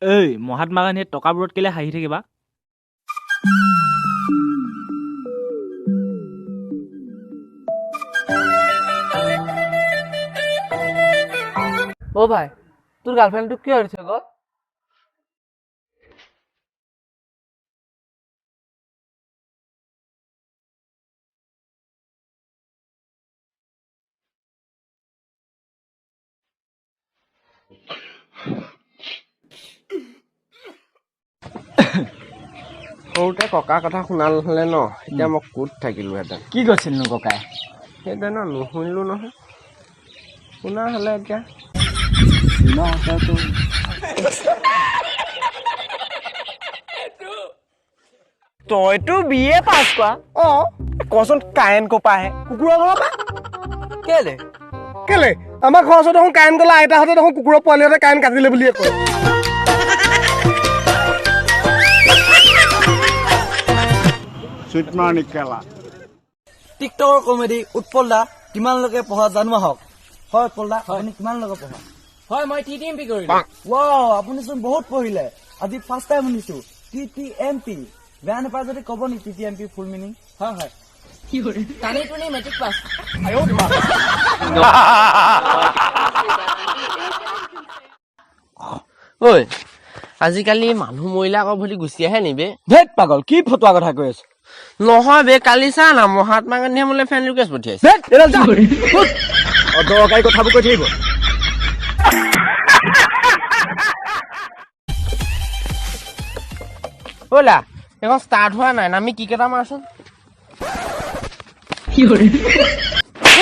ঐ, মহাত্মা গান্ধীয়ে টকাবোৰত কেলে হাঁহি থাকিবা? অ ভাই, তোৰ গাৰ্লফ্ৰেণ্ডটো কিয় এৰি থৈ গ'ল? সৰুতে ককাৰ কথা শুনা নহ'লে ন, এতিয়া মই ক'ত থাকিলোহেঁতেন? কি কৈছিলনো ককাই? সেইটোৱে ন, নুশুনিলো নহয়। শুনা হ'লে এতিয়া। তইতো বি এ পাছ কৰা। অ, কচোন, কাৰেণ্ট ক'পা আহে? কুকুৰৰ ঘৰৰ পৰা। কেলে? কেলে, আমাৰ ঘৰৰ ওচৰত দেখোন কাৰেণ্ট গ'লে আইতাহঁতে দেখোন কুকুৰৰ পোৱালিহঁতে কাৰেণ্ট কাটিলে বুলিয়ে কয়। টিকটকৰ কমেডি উৎপল দা কিমানলৈকে পঢ়া জানো আহক। হয় উৎপল দা, আপুনি কিমানলৈকে পঢ়া? হয়, মই টি টি এম পি কৰিলো। ৱাও, আপুনিচোন বহুত পঢ়িলে। আজি ফাৰ্ষ্ট টাইম শুনিছো টিটিএমপি। বেয়া নাপায় যদি ক'ব নি টিটিএমপি ফুল মিনিং? হয়, টানি টুনি মেট্ৰিক পাছ। ঐ, আজিকালি মানুহ মৰিলে আকৌ উভতি গুচি আহে নি বে? ধেত পাগল, কি ফটোৱা কথা কৈ আছ? নহয় বে, কালি চা না, মহাত্মা গান্ধীয়ে মোলৈ ফ্ৰেণ্ড ৰিকুৱেষ্ট পঠিয়াইছে। ধেত, এডাল যা। অদৰকাৰী কথাবোৰ কৈ থাকিব। ঐলা, এইখন ষ্টাৰ্ট হোৱা নাই, নামি কিক এটা মাৰচোন।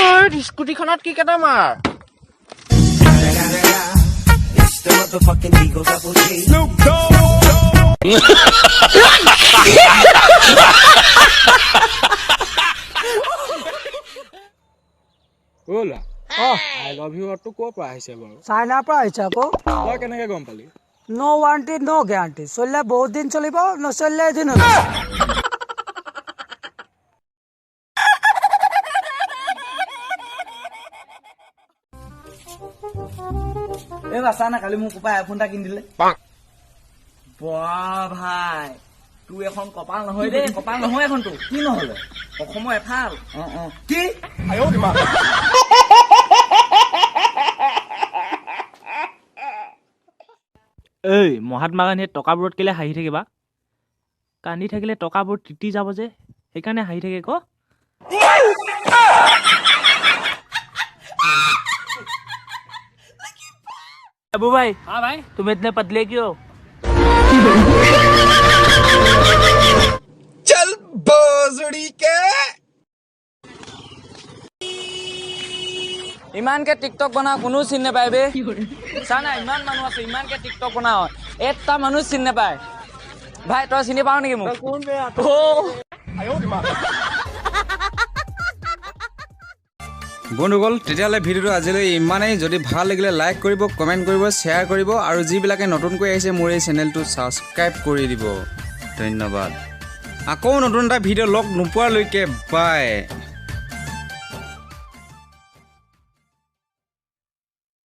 ঐ, স্কুটিখনত কিক এটা মাৰ। অ'লা, I love you ৱৰ্ডটো ক'ৰ পৰা আহিছে বাৰু? চাইনাৰ পৰা আহিছে আকৌ। তই কেনেকে গম পালি? ন' ৱাৰেণ্টি, ন' গেৰাণ্টি। চলিলে বহুত দিন চলিব, নচলিলে এদিনো। এই বাচা না, কালি মোক পাপাই আইফোন এটা কিনি দিলে। বাহ ভাই, তোৰ এখন কপাল নহয় দেই, কপাল নহয় এখন তোৰ। কি নহ'লে? অসমৰ এফাল। অ, কি? ঐ, মহাত্মা গান্ধীয়ে টকাবোৰত কেলে হাঁহি থাকিবা? কান্দি থাকিলে টকাবোৰ তিতি যাব যে, সেইকাৰণে হাঁহি থাকে ক। अबू भाई, हाँ भाई। तुम इतने पतले क्यों? ইমানকে টিকটক বনাও, কোনো চিনি নাপায় বে। চা না, ইমান মানুহ আছে, ইমানকে টিকটক বনাও, এটা মানুহ চিনি নাপায়। ভাই, তই চিনি পাৱ নেকি মোক? অ। বন্ধুসকল, তেতিয়াহ'লে ভিডিঅ'টো আজিলৈ ইমানেই। যদি ভাল লাগিলে লাইক কৰিব, কমেণ্ট কৰিব, শ্বেয়াৰ কৰিব আৰু যিবিলাকে নতুনকৈ আহিছে মোৰ এই চেনেলটো ছাবস্ক্ৰাইব কৰি দিব। ধন্যবাদ। আকৌ নতুন এটা ভিডিঅ' লগ নোপোৱালৈকে বাই।